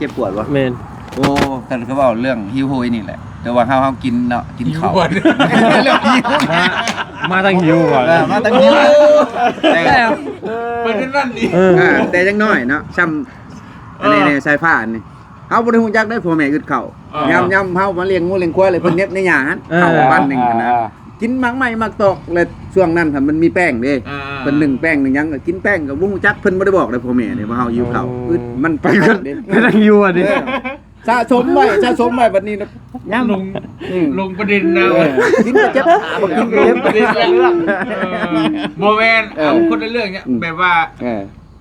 ເຈັບປວດບໍ່? ແມ່ນ. ໂອ້ ຄັນເຂົາເວົ້າເລື່ອງຫິວໂຫຍນີ້ແຫຼະ ແຕ່ວ່າເຮົາ ເຮົາກິນເນາະ ກິນເຂົ້າ ຫິວກ່ອນ ເລື່ອງຫິວ ມາ ມາທາງຫິວກ່ອນ ເອີ ມາທາງຫິວ ແຕ່ ເອີ ໄປນັ້ນນີ້ ເອີ ອ່າ ແຕ່ຍັງນ້ອຍເນາະ ຊ່ຳ ເອີ ອັນນີ້ ສາຍຟ້າອັນນີ້ ເຮົາບໍ່ໄດ້ຮູ້ຈັກເດ້ ພໍ່ແມ່ອຶດເຂົ້າ ເອີ ຍາມ ຍາມເຮົາມາລ້ຽງງົວລ້ຽງຄວາຍ ແລ້ວເພິ່ນເຫຍິບໃນຫຍ້າຫັ້ນ ເອີ ເຂົ້າປັ້ນໜຶ່ງຫັ້ນນະ ເອີ ກິນໝາກໄມ້ໝາກຕອກ ແລະ ຊ່ວງນັ້ນຫັ້ນມັນມີແປ້ງເດ້ ອ່າໆ ເພິ່ນໜຶ້ງແປ້ງໜຶ້ງຫຍັງກໍກິນແປ້ງ ກໍບໍ່ຮູ້ຈັກ ເພິ່ນບໍ່ໄດ້ບອກເດ້ພໍ່ແມ່ເດ້ວ່າເຮົາຫິວເຂົ້າ ອືມ ອືດ ມັນໄປເບິດເດ້ ໄປທາງຢູ່ອັນນີ້ ເອີ ສະສົມໄວ້ ສະສົມໄວ້ ບັດນີ້ນະ ຍາມ ລົງ ອືມ ລົງປະເດັນແລ້ວ ເອີ ກິນກໍເຈັບ ບໍ່ກິນກໍເຈັບ ລົງປະເດັນແລ້ວ ເອີ ບໍ່ແມ່ນ ເອີ ເອົາຄົນລະເລື່ອງເນຍ ອືມ ແບບວ່າ ເອີ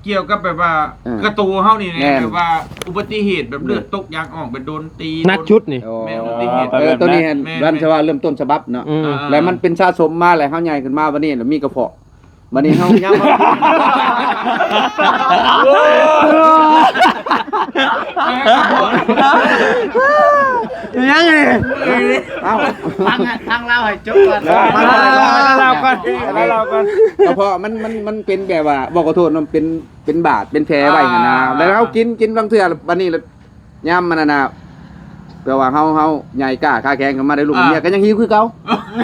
ກ່ຽວກັບແບບວ່າ ເອີ ກະໂຕເຮົານີ້ແຫຼະ ແມ່ນ ແບບວ່າອຸບັດຕິເຫດ ແບບເລືອດ ແມ່ນ ຕົກຢາງອອກ ໄປໂດນຕີ ໜັກສຸດນີ້ ໂດນ ແມ່ນ ອຸບັດຕິເຫດ ເອີ ແບບນັ້ນ ໂຕນີ້ຫັ້ນ ແມ່ນ ລັນຊະວ່າເລີ່ມຕົ້ນສະບັບເນາະ ອືມ ອ່າໆ ແລ້ວມັນເປັນສະສົມມາ ແລ້ວເຮົາໃຫຍ່ຂຶ້ນມາ ບັດນີ້ລະມີກະເພາະ ບັດນີ້ເຮົາຍາມເຮົາ ອີຫຍັງນີ້ ເອົ້າ ຟັງ ຟັງລາວໃຫ້ຈົບກ່ອນ ເອີ ຟັງລາວກ່ອນ ຟັງລາວກ່ອນ ກະເພາະມັນ ມັນ ມັນເປັນແບບວ່າ ເວົ້າຂໍໂທດເນາະ ເປັນ ເປັນບາດເປັນແຜໄວ້ຫັ້ນນະ ອ່າ ແລ້ວເຮົາກິນ ກິນບາງເທື່ອ ບັດນີ້ລະ ຍາມມັນນັ້ນນະ ແປວ່າເຮົາ ເຮົາໃຫຍ່ກ້າຂາແຂງຂຶ້ນມາໄດ້ລູກ ອ່າ ເມຍກໍຍັງຫິວຄືເກົ່າ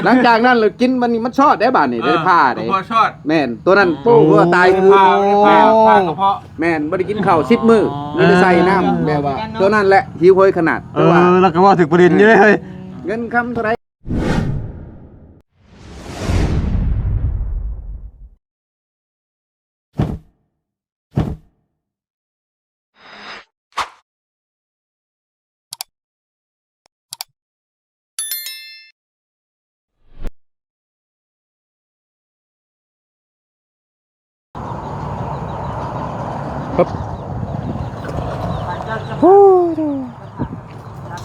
ຫຼັງຈາກນັ້ນລະກິນ ບັດນີ້ມັນຊອດເດ້ ບາດນີ້ ອ່າ ໄດ້ຜ່າເດ້ ກະເພາະຊອດ ແມ່ນ ໂຕນັ້ນ ໂອ້ ໂອ້ ຕາຍຄື ຜ່າ ແມ່ນ ຜ່າ ກະເພາະ ແມ່ນ ບໍ່ໄດ້ກິນເຂົ້າສິບມື້ ມີແຕ່ໃສ່ນ້ຳ ແບບວ່າ ໂຕນັ້ນແຫຼະຫິວໂຫຍຂະໜາດ ເອີ ແຕ່ວ່າ ລະກະເວົ້າຖືກປະເດັນຢູ່ເດ້ເຮີ້ຍ ເງິນຄຳເທົ່າໃດ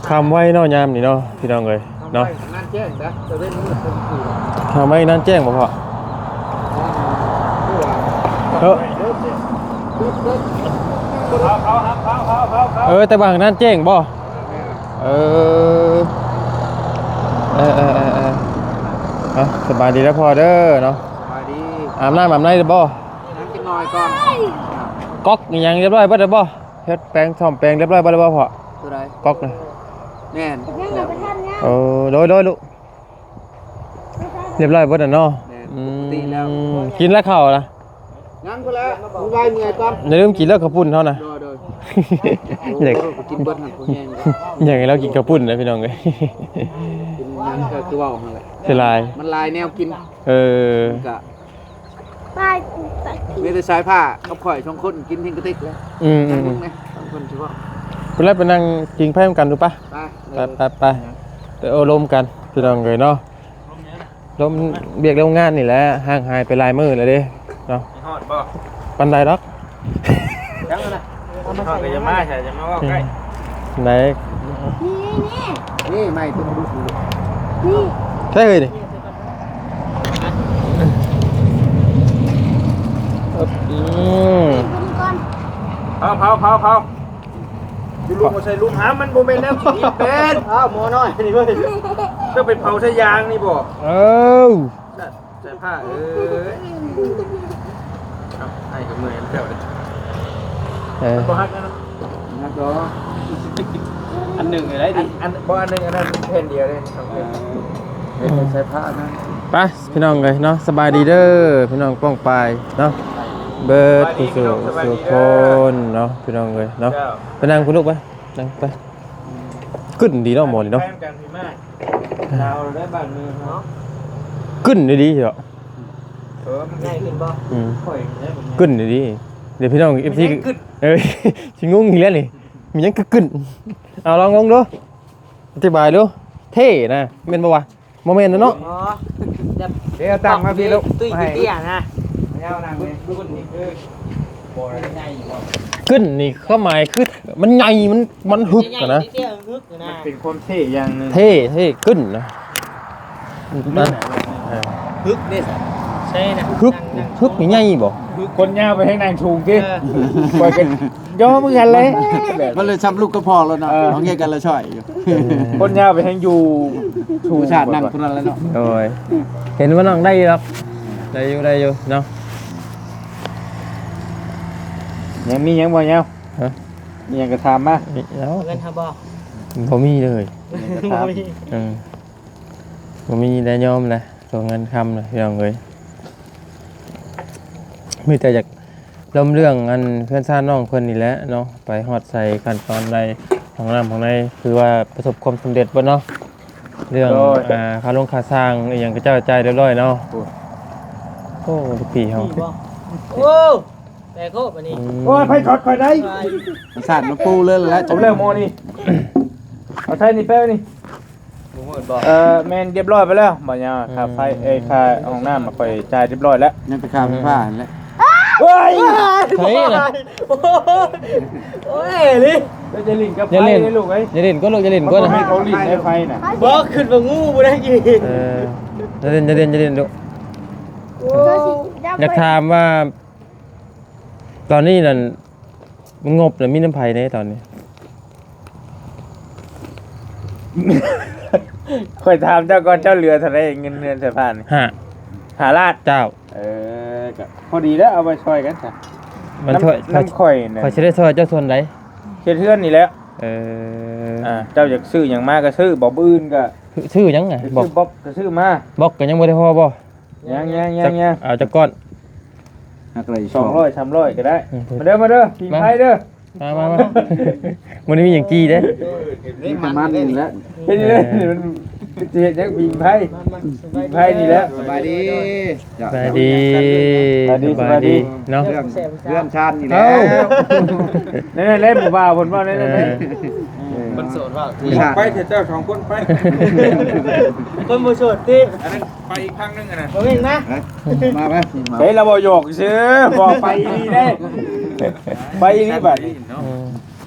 ຄ່ຳໄວເນາະ ຍາມນີ້ເນາະ ພີ່ນ້ອງເອີຍເນາະ ຄ່ຳໄວນານແຈ້ງເດີ ຕາເວັນມືດເປັນຄືນ ຄ່ຳໄວນານແຈ້ງບໍ່ພໍ່? ເອີ ເອີ ແຕ່ວ່ານານແຈ້ງບໍ່? ເອີ ເອີ ເອີ ເອີ ເອີ ເອົາ ສະບາຍດີເດີພໍ່ເດີເນາະ ສະບາຍດີ ອາບນ້ຳອາບໃນແລ້ວບໍ່? ຍັງຈັກໜ້ອຍກ່ອນ ກອກອີ່ຫຍັງຮຽບຮ້ອຍເບິດແລ້ວບໍ່? ເຮັດແປງສ້ອມແປງຮຽບຮ້ອຍເບິດແລ້ວບໍ່ພໍ່? ໂຕໃດ? ກອກນະ ແມ່ນ ເອີ ໂດຍ ໂດຍ ລູກ ຮຽບຮ້ອຍເບິດແລ້ວເນາະ ແມ່ນ ອືມ ປົກກະຕິແລ້ວ ກິນແລ້ວເຂົ້ານະ? ຍັງພຸ້ນແຫຼະ ໄວເມື່ອຍກ່ອນ ຢ່າລືມກິນເດີເຂົ້າປຸ້ນເຮົານະ ໂດຍ ໂດຍ ຢາກ ໂອ້ ກິນເບິດຫັ້ນ ຢາກໃຫ້ລາວກິນເຂົ້າປຸ້ນນະ ພີ່ນ້ອງເອີຍ ກິນຫຍັງກໍຄືເວົ້າຫັ້ນແຫຼະ ເສຍດາຍ ມັນຫຼາຍແນວກິນ ເອີ ມັນກະ ມີແຕ່ສາຍຟ້າກັບຂ້ອຍສອງຄົນກິນທິງກະຕິກແລ້ວ ອືມ ອືມ ສອງຄົນຊິເວົ້າ ໄປແລ້ວ ໄປນັ່ງຜິງໄຟນຳກັນດູປະ ໄປ ໄປ ໄປ ໄປ ໄປໂອ້ລົມກັນ ພີ່ນ້ອງເອີຍເນາະ ລົມວຽກໂຮງງານນີ້ແຫຼະ ຫ່າງຫາຍໄປຫຼາຍມື້ແລ້ວເດ້ເນາະ ຮອດບໍ່? ປານໃດດອກ ຍັງນະ ຮອດກໍຢ່າມາ ຢ່າມາເວົ້າໃກ້ ໄດ້ ນີ້ ນີ້ ນີ້ ນີ້ ໄມ້ຕົວນີ້ ນີ້ ໃຊ່ເອີຍນີ້ ອືມ ເຜົາ ເຜົາ ເຜົາ ເຜົາ ຢູ່ລຸມ ເອົາໃສ່ລຸມ ຫາ ມັນບໍ່ແມ່ນແນວກິນເປັນ ອ້າວ ໝໍນ້ອຍນີ້ເວີຍ ເຈົ້າໄປເຜົາໃສ່ຢາງນີ້ບໍ່? ເອີ ໃສ່ຜ້າເອີຍ ເອົາ ໃຫ້ກັບເມື່ອຍແລ້ວເດ້ ເອີ ບໍ່ຮັກນະ ຮັກດອກ ອັນໜຶ່ງໄດ້ດິ ອັນ ອັນ ບໍ່ ອັນໜຶ່ງ ອັນນັ້ນແຜ່ນດຽວເດ້ ສອງແຜ່ນ ເອີ ໃສ່ຜ້ານະ ໄປ ພີ່ນ້ອງເອີຍເນາະ ສະບາຍດີເດີ ພີ່ນ້ອງປ້ອງປາຍເນາະ ເບິດສູ່ ສະບາຍດີພີ່ນ້ອງ ສະບາຍດີເດີ ທຸກຄົນເນາະ ພີ່ນ້ອງເອີຍເນາະ ເຈົ້າ ໄປນັ່ງພຸ້ນລູກໄປ ນັ່ງໄປ ກຶ້ນດີເນາະໝໍນີ້ເນາະ ໄປນຳກັນພີ່ມາ ລາວໄດ້ບ້ານເມືອງເນາະ ກຶ້ນດີໆເນາະ ເອີ ມັນໃຫຍ່ຂຶ້ນບໍ່? ອືມ ຂ້ອຍໄດ້ບໍ່? ກຶ້ນດີໆ ດຽວພີ່ນ້ອງເອັຟຊີ ເອີ ຊິງົງອີກແລ້ວນີ້ ມີຫຍັງຄືກຶ້ນ ເອົາລອງລົງດູ ອະທິບາຍດູ ເທ່ນະ ແມ່ນບໍ່ວະ? ບໍ່ແມ່ນແລ້ວເນາະ ອໍ ດຽວຕັ້ງມາພີ້ລູກ ຕຸ້ຍເຕ້ຍນະ ຍາວນັ່ງນີ້ ກຶ້ນນີ້ຄວາມໝາຍຄືມັນໃຫຍ່ ມັນ ມັນຫຶກຫັ້ນນະ ມັນເປັນຄວາມເທ່ຢ່າງໜຶ່ງ ເທ່ ເທ່ກຶ້ນນະ ຫຶກເດ້ ໃຊ່ນະ ຫຶກ ຫຶກນີ້ໃຫຍ່ບໍ່? ຄົນຍາວໄປແຮງນັ່ງສູງຕິ ເອີ ຂ້ອຍກໍ ຍອມຄືກັນເລີຍ ມັນເລີຍຊ້ຳລູກກະພອກແລ້ວເນາະ ເອີ ເຮົາແຍກກັນລະຊ່ອຍຢູ່ ຄົນຍາວໄປແຮງຢູ່ ຜູ້ຊາດນັ່ງຜູ້ນັ້ນແຫຼະເນາະ ໂດຍ ເຫັນວ່ານ້ອງໄດ້ຢູ່ດອກ ໄດ້ຢູ່ ໄດ້ຢູ່ເນາະ ຍັງມີຫຍັງບໍ່ຍາວ? ຮະ? ອີ່ຫຍັງກໍຖາມມາ. ເອົາ ເງິນຫາບໍ່? ບໍ່ມີເລີຍ. ອີ່ຫຍັງກໍຖາມ. ບໍ່ມີ. ເອີ ບໍ່ມີແລ້ວ ຍອມແລ້ວ ຕົວເງິນຄຳນະ ພີ່ນ້ອງເອີຍ. ມີແຕ່ຢາກລົມເລື່ອງອັນເຮືອນຊານນ້ອງເພິ່ນນີ້ແຫຼະເນາະ ໄປຮອດໃສ ຂັ້ນຕອນໃດ ຫ້ອງນ້ຳຫ້ອງໃນ ຄືວ່າປະສົບຄວາມສຳເລັດເບິດເນາະ ເລື່ອງ ໂດຍ ອ່າ ຄ່າລົງຄ່າສ້າງອີ່ຫຍັງ ຂະເຈົ້າຈ່າຍຮຽບຮ້ອຍເນາະ. ໂອ້ ໂອ້ ລູກພີ່ເຮົາ ນີ້ບໍ່? ໂອ້ ແປໂຄບອັນນີ້. ອືມ ໂອ້ຍ ໃຜຖອດຂ້ອຍໄດ້ ສາດມາປູເລີຍແຫຼະ. ຈົບແລ້ວໝໍນີ້ ເອົາໃສ່ນີ້ແປໄວ້ນີ້. ບໍ່ໝົດບໍ່? ເອີ ແມ່ນ ຮຽບຮ້ອຍໄປແລ້ວ ບໍ່ຍາກ. ອືມ ຄ່າໄຟ ເອີຍ ຄ່າຫ້ອງນ້ຳຂ້ອຍຈ່າຍຮຽບຮ້ອຍແລ້ວ. ຍັງແຕ່ຄ່າໄຟຟ້າຫັ້ນແຫຼະ. ໂອ້ຍ ໃສນະ? ໂອ້ຍ ໂອ້ຍ ເອີຍ ຢ່າຫຼິ້ນກັບໄຟເດ້ລູກເອີຍ. ຢ່າຫຼິ້ນກໍລູກ ຢ່າຫຼິ້ນກໍນະ. ມັນບໍ່ແມ່ນຂອງຫຼິ້ນໄດ້ໄຟນະ. ບໍ່ ຄິດວ່າງູບໍ່ໄດ້ກິນ. ເອີ ຢ່າຫຼິ້ນ ຢ່າຫຼິ້ນ ຢ່າຫຼິ້ນລູກ. ໂອ້ ຢາກຖາມວ່າ ຕອນນີ້ນັ້ນ ມັນງົບນະ ມີນຳໃຜແດ່ຕອນນີ້? ຂ້ອຍຖາມເຈົ້າກ່ອນ ເຈົ້າເຫຼືອເທົ່າໃດເງິນເຮືອນໃຊ້ບ້ານນີ້? ຫ້າ ຫ້າລ້ານ. ເຈົ້າ ເອີ ກໍພໍດີແລ້ວ ເອົາໄປຊ່ອຍກັນຊະ. ມັນຊ່ອຍ ນຳ ນຳຂ້ອຍນະ ຂ້ອຍຊິໄດ້ຊ່ອຍເຈົ້າສ່ວນໃດ? ເຮັດເຮືອນນີ້ແຫຼະ. ເອີ ອ່າ ເຈົ້າຢາກຊື້ຫຍັງມາກໍຊື້ ບໍ່ ມື້ອື່ນກໍ ຊື້ຫຍັງນະ? ຢາກຊື້ບລັອກກໍຊື້ມາ. ບລັອກກໍຍັງບໍ່ໄດ້ພໍບໍ່? ຍັງໆໆໆ ເອົາຈັກກ້ອນ? ຮັກໄດ້ສອງຮ້ອຍ ສາມຮ້ອຍກໍໄດ້. ອືມ ມາເດີ ມາເດີ ຜິງໄຟເດີ. ມາ ມາ ມາ ບໍ່ໄດ້ມີຫຍັງຈີ່ເດ້. ມີແຕ່ມັນນີ້ແຫຼະ. ເຮັດເລີຍ ມັນຊິເຮັດຫຍັງ ຜິງໄຟ ຜິງໄຟນີ້ແຫຼະ. ສະບາຍດີ ສະບາຍດີ ສະບາຍດີ ສະບາຍດີເນາະ. ເລື່ອງເຮືອນຊານນີ້ແຫຼະ. ເອົ້າ ນັ້ນແຫຼະ ຜູ້ບ່າວເພິ່ນເວົ້ານັ້ນແຫຼະ. ເອີ ເອີ ເພິ່ນໂສດວ່າ ໄປເຖາະເຈົ້າສອງຄົນໄປ. ຄົນບໍ່ໂສດຕິ ອັນນັ້ນ ໄປອີກພັງໜຶ່ງຫັ້ນນະ ບໍ່ແມ່ນນະ. ມາໄປ ເອີ ລາວເວົ້າຫຍອກຊື່ ບໍ່ໄປອີ່ຫຼີເດ້ ໄປອີ່ຫຼີບາດນີ້. ອືມ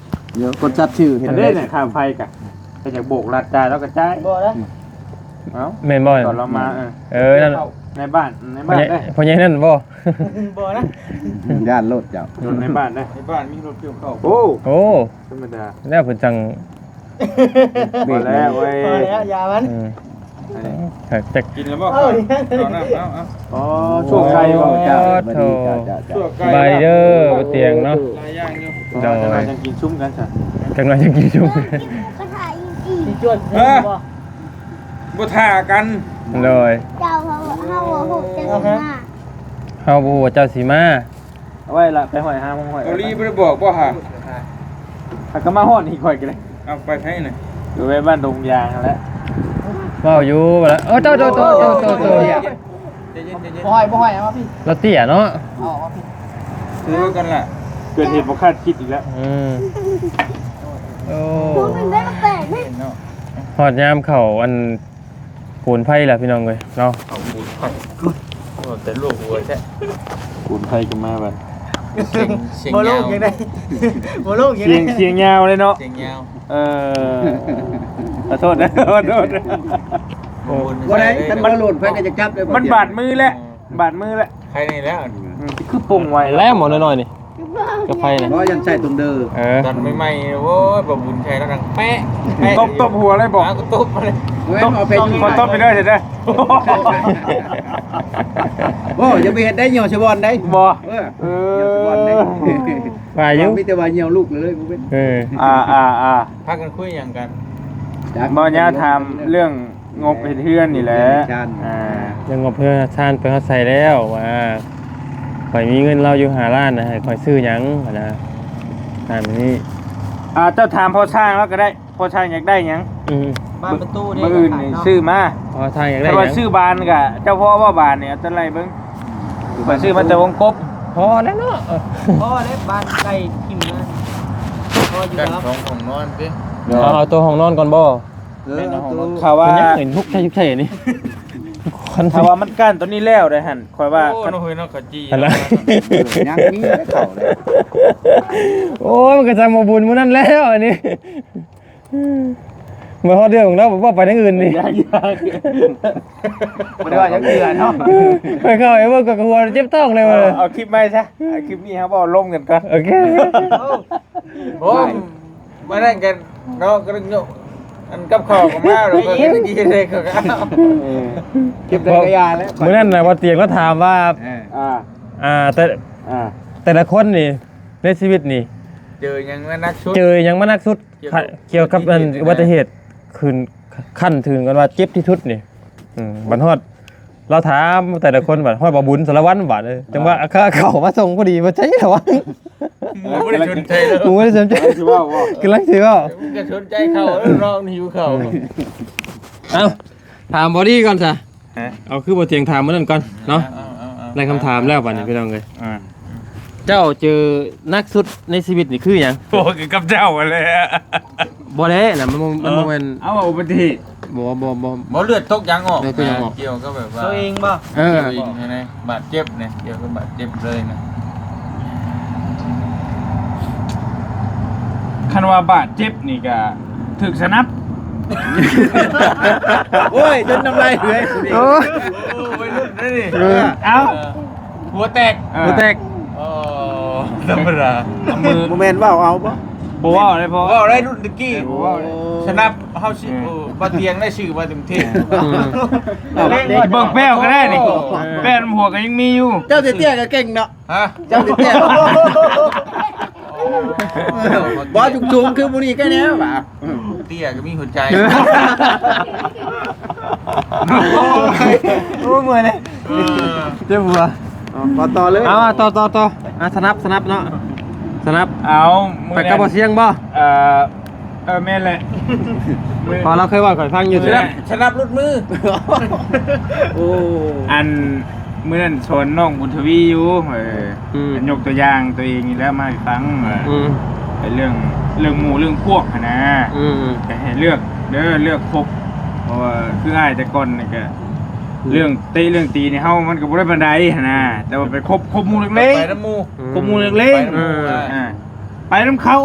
ດຽວກົດຈັດຊື່ເຮັດ ອັນນີ້ແຫຼະ ຄ່າໄຟກະ ກໍຢາກໂບກລັດຈ່າຍ ລາວກໍຈ່າຍ. ບໍ່ນະ ເອົ້າ ແມ່ນບໍ່? ຕອນລາວມາ ເອີ ເອີ ນັ້ນ ໃນບ້ານ ໃນບ້ານເດ້. ພໍ່ໃຫຍ່ນັ້ນບໍ່? ບໍ່ນະ ຢ້ານໂລດເຈົ້າ ລົດໃນບ້ານເດ້. ໃນບ້ານມີລົດກ່ຽວເຂົ້າ. ໂອ້ ໂອ້ ທຳມະດາ ແລ້ວເພິ່ນຈັ່ງ ເບຣກແລ້ວເວີຍ ພໍແລ້ວ ຢ່າມັນ. ອືມ ຈັກກິນແລ້ວບໍ່? ເອົາ ເອົານ້ຳ ເອົາ ເອົາ. ອໍ ຊົ່ວໄກ່ບໍ່? ເຈົ້າ ໂອ້ໂຫ ສະບາຍດີເດີ ບໍ່ຕຽງເນາະ. ຫຼາຍຢ່າງຢູ່ ໂດຍ ຈັ່ງກິນຊຸມກັນຊະ ຈັກໜ່ອຍຈັ່ງກິນຊຸມ. ຊິຈວດ ເອີ ບໍ່ຖ້າກັນ ໂດຍ ເຈົ້າ ເຮົາ ເຮົາບໍ່ຮູ້ຈັກມາ ເຮົາບໍ່ຮູ້ວ່າເຈົ້າຊິມາ. ເອົາໄວ້ລະ ໄປຫ້ອຍຫາໝ່ອງຫ້ອຍ ເກົາຫຼີບໍ່ໄດ້ບອກບໍ່ຫາ? ຫາກໍມາຮອດນີ້ຂ້ອຍກໍໄດ້. ເອົາໄປໃສນະ? ຢູ່ແວ່ບ້ານດົງຢາງຫັ້ນແຫຼະ. ເວົ້າຢູ່ວ່າລະ ໂອ້ ໂຕ ໂຕ ບໍ່ຫ້ອຍ ບໍ່ຫ້ອຍ ເອົາມາພີ້. ລາວເຕ້ຍເນາະ ເອົາ ເອົາມາພີ້. ຄືກັນລະ ເກີດເຫດບໍ່ຄາດຄິດອີກແລ້ວ. ອືມ ໂອ້ ຮອດຍາມເຂົ້າອັນ ປູນໄຟລະພີ່ນ້ອງເອີຍເນາະ. ເອົາປູນໄຟ ໂອ້ ແຕ່ລູກຫົວແທ້ ປູນໄຟກໍມາບັດ. ສຽງ ສຽງ ບໍ່ລົງ ຍາວ ຈັ່ງໃດ ບໍ່ລົງ ຈັ່ງໃດ ສຽງ ສຽງຍາວເລີຍເນາະ ສຽງຍາວ. ເອີ ຂໍໂທດເດີ ຂໍໂທດເດີ. ໂອ້ ບໍ່ໄດ້ ຄັນບໍ່ໂລນໄຟກໍຈະຈັບເລີຍ. ມັນບາດມືແຫຼະ ບາດມືແຫຼະ ໄຄນີ້ແຫຼະ. ອືມ ຄືປົງໄວແລ້ວ ໝໍນ້ອຍໆນີ້ ກາໄຟນະ ບໍ່ ຍັງໃຊ້ຕົງເດີ. ເອີ ຕອນໃໝ່ໆ ໂອ້ຍ ບໍ່ບຸນໃຊ້ແລ້ວດັງແປະ ແປະ ຕົບ ຕົບຫົວເລີຍບໍ່? ຫາກໍຕົບມາເລີຍ. ຕົບ ເອົາໄປຢູ່ ຂໍຕົບໄປເດີ ເດີ. ໂອ້ ຢ່າໄປເຮັດໄດ້ ຍ່ຽວສະບອນໄດ້ບໍ່? ເອີ ເອີ ຍ່ຽວສະບອນໄດ້ ວ່າຢູ່ ມີແຕ່ວ່າຍ່ຽວລູກເລີຍ ບໍ່ເປັນ. ເອີ ອ່າໆໆ ພາກັນຄຸຍຫຍັງກັນ? ບໍ່ ຍາຖາມເລື່ອງ ງົບເຮັດເຮືອນນີ້ແຫຼະ. ອ່າ ເລື່ອງງົບເຮືອນຊານໄປຮອດໃສແລ້ວ ວ່າຂ້ອຍມີເງິນລາວຢູ່ຫ້າລ້ານນະ ໃຫ້ຂ້ອຍຊື້ຫຍັງຫັ້ນນະ ຖາມແບບນີ້. ອ່າ ເຈົ້າຖາມພໍ່ຊ່າງລາວກໍໄດ້ ພໍ່ຊ່າງຢາກໄດ້ຫຍັງ? ອືມ ບານປະຕູນີ້ ມື້ອື່ນນີ້ຊື້ມາ. ພໍ່ຊ່າງຢາກໄດ້ຫຍັງ? ຖ້າວ່າຊື້ບານກໍ ເຈົ້າພໍບໍ່ບານນີ້? ເອົາຕົວໄລ່ເບິ່ງ ຂ້ອຍຊື້ມາແຕ່ວົງກົບ. ພໍແລ້ວເນາະ ພໍແລ້ວ ບານໄລ່ຖິ້ມມາ ພໍຢູ່ດອກ. ສອງຫ້ອງນອນຕິ ເອົາ ເອົາຕົວຫ້ອງນອນກ່ອນບໍ່? ເອີ ເອົາຕົວ ຖ້າວ່າ ເຫັນທຸກໃຊ້ທຸກໃຊ້ອັນນີ້ ຄັນ ຖ້າວ່າມັນກັ້ນຕົວນີ້ແລ້ວໄດ້ຫັ້ນ ຂ້ອຍວ່າ ໂອ້ ຄັນ ເນາະ ເຮີຍເນາະ ເຂົາຈີ່ຫັ້ນລະ ເອີ ຍັງມີໄດ້ເຂົ້າເລີຍ. ໂອ້ຍ ມັນກໍຊ່າງບໍ່ບຸນມື້ນັ້ນແລ້ວອັນນີ້ ມາຮອດເລື່ອງຂອງລາວ ເວົ້າໄປທາງອື່ນນີ້ ຢາກ ຢາກ ບໍ່ໄດ້ວ່າຫຍັງເທື່ອເນາະ. ຂ້ອຍເຂົ້າໄປເບິ່ງ ຂ້ອຍກໍຫົວເຈັບທ້ອງເລີຍ. ເອີ ເອົາຄລິບໃໝ່ຊະ ເອົາຄລິບນີ້ເຮົາເວົ້າລົມກັນກ່ອນ. ໂອເຄ ໂອ້ ມານັ້ນກັນເນາະ ກໍເນາະ ອັນກັບເຂົ້າກໍມາແລ້ວ ເອີ ກໍກິນເດ້ ກໍ ເອີ ເກັບໄດ້ກໍຢ່າແລ້ວ. ມື້ນັ້ນນະ ບໍ່ຕຽງລາວຖາມວ່າ ເອີ ອ່າ ອ່າ ແຕ່ ອ່າ ແຕ່ລະຄົນນີ້ ໃນຊີວິດນີ້ ເຈີຫຍັງມາໜັກສຸດ? ເຈີຫຍັງມາໜັກສຸດ? ກ່ຽວກັບ ກ່ຽວກັບອັນອຸບັດຕິເຫດ ຂຶ້ນຂັ້ນເຖິງກັນວ່າເຈັບທີ່ສຸດນີ້. ອືມ ບັດຮອດ ລາວຖາມແຕ່ລະຄົນ ບັດຮອດບ່າວບຸນສາລະວັນ ບາດນີ້ ຈັ່ງວ່າ ອ່າ ເຂົ້າມາສົ່ງພໍດີ ບໍ່ໃຊ່ລະວັນ ໝູ່ບໍ່ໄດ້ສົນໃຈເລີຍ ໝູ່ບໍ່ໄດ້ສົນໃຈ ກຳລັງຊິເວົ້າ ກຳລັງຊິເວົ້າ ມຶງກໍສົນໃຈເຂົ້າເນາະ ມັນຫິວເຂົ້າ. ເອົ້າ ຖາມບໍດີກ່ອນຊະ ຮະ? ເອົາ ຄືບໍ່ຕຽງຖາມມື້ນັ້ນກ່ອນເນາະ ເອົາໆໆ ໄດ້ຄຳຖາມແລ້ວບັດນີ້ພີ່ນ້ອງເອີຍ ອ່າ ເຈົ້າເຈີໜັກສຸດໃນຊີວິດນີ້ຄືຫຍັງ? ໂອ້ ຄືກັບເຈົ້າຫັ້ນແຫຼະ ບໍ່ແຫຼະນະ ມັນບໍ່ ມັນບໍ່ແມ່ນ ເອີ ເອົາ ອຸບັດຕິເຫດ ບໍ່ ບໍ່ ບໍ່ ບໍ່ ເລືອດຕົກຢາງອອກ ເລືອດຕົກຢາງອອກ ນະ ກ່ຽວກັບແບບວ່າ ໂຊເອງບໍ່? ເອີ ໂຊເອງນະ ບາດເຈັບນະ ກ່ຽວກັບບາດເຈັບເລີຍນະ. ຄັນວ່າບາດເຈັບນີ້ກະຖືກສະໜັບ ໂອ້ຍ ຈົນນ້ຳລາຍເຫຼືອ ໂອ້ຍ ໂອ້ ໄວລຸ້ນເດ້ນີ້ ເອີ ເອົ້າ ເອີ ຫົວແຕກ ເອີ ຫົວແຕກ ອໍ ທຳມະດາ ບໍ່ແມ່ນເວົ້າເອົາບໍ່? ບໍ່ເວົ້າໄດ້ ເພາະເວົ້າໄດ້ລຸ້ນຕະກີ້ ເອີ ບໍ່ເວົ້າໄດ້ ສະໜັບເຮົາຊິ ເອີ ໂອ້ ບໍ່ຕຽງໄດ້ຊື່ມາເຕັມທີ່ ອືມ ເບິ່ງແປ້ວກໍໄດ້ນີ້ ໂອ້ ແປ້ວນຳຫົວກໍຍັງມີຢູ່ ເຈົ້າເຕ້ຍໆກໍເກັ່ງເນາະ ຮະ? ເຈົ້າເຕ້ຍໆ ບໍ່ ສູງໆຄືຜູ້ນີ້ກໍແນ່ຫວາ ເຕ້ຍກໍມີຫົວໃຈ ໂອ້ຍ ໂອ້ຍ ເມື່ອຍເລີຍ ເອີ ເຈັບຫົວ ເອົາ ຕໍ່ເລີຍ ເອົາ ຕໍ່ ຕໍ່ ຕໍ່ ອ່ະ ສະໜັບ ສະໜັບເນາະ ສະໜັບ ເອົາ ໄປກັບບໍ່ສຽງບໍ່? ເອີ ເອີ ແມ່ນແຫຼະ ເພາະລາວເຄີຍເວົ້າໃຫ້ຂ້ອຍຟັງຢູ່ ສະໜັບ ສະໜັບຫຼຸດມື ໂອ້ ອັນ ມື້ນັ້ນສອນນ້ອງບຸນທະວີຢູ່ ເອີ ອືມ ຍົກຕົວຢ່າງຕົວເອງນີ້ແຫຼະມາໃຫ້ຟັງ ອືມ ເປັນເລື່ອງ ເລື່ອງໝູ່ເລື່ອງພວກຫັ້ນນະ ອືມ ກໍໃຫ້ເລືອກເດີ ເລືອກຄົບ ເພາະວ່າຄືອ້າຍແຕ່ກ່ອນນີ້ກໍ ອືມ ເລື່ອງເຕະເລື່ອງຕີນີ້ເຮົາມັນກໍບໍ່ໄດ້ປານໃດຫັ້ນນະ ແຕ່ວ່າໄປຄົບ ຄົບໝູ່ເລັກໆ ໄປນຳໝູ່ ອືມ ຄົບໝູ່ເລັກໆ ໄປນຳໝູ່ ເອີ ອ່າ ອ່າ ໄປນຳເຂົາ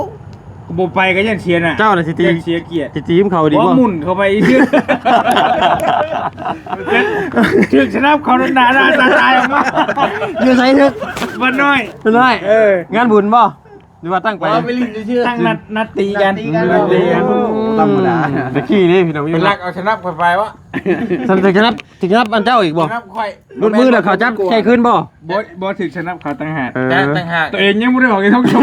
ບໍ່ໄປກໍຢ້ານເສຍໜ້າ ເຈົ້ານະຊິຕີ ຢ້ານເສຍກຽດ ຊິຕີມເຂົາດີບໍ່? ໝຸນເຂົ້າໄປອີກ ຖືກສະໜັບເຂົາໜ້າໜ້າຕາຕາຍອອກມາ ຢູ່ໃສຖືກ? ບ້ານນ້ອຍ ບ້ານນ້ອຍ ເອີ ງານບຸນບໍ່? ຫຼືວ່າຕັ້ງໄປ ບໍ່ ໄປຫຼິ້ນຊື່ໆ ຕັ້ງນັດ ນັດຕີກັນ ນັດຕີກັນ ນັດຕີກັນ ໂອ້ ບໍ່ທຳມະດາ ຕະກີ້ນີ້ພີ່ນ້ອງ ໄປລັກເອົາສະໜັບຂ້ອຍໄປວະ ສະໜັບ ສະໜັບ ສະໜັບອັນເຈົ້າອີກບໍ່? ສະໜັບຂ້ອຍ ຫຼຸດມືແລ້ວເຂົາຈັບໃສ່ຄືນບໍ່? ບໍ່ ບໍ່ຖືກສະໜັບເຂົາຕ່າງຫາກ ເອີ ຈັບຕ່າງຫາກ ຕົວເອງຍັງບໍ່ໄດ້ອອກຈາກຫ້ອງສົບ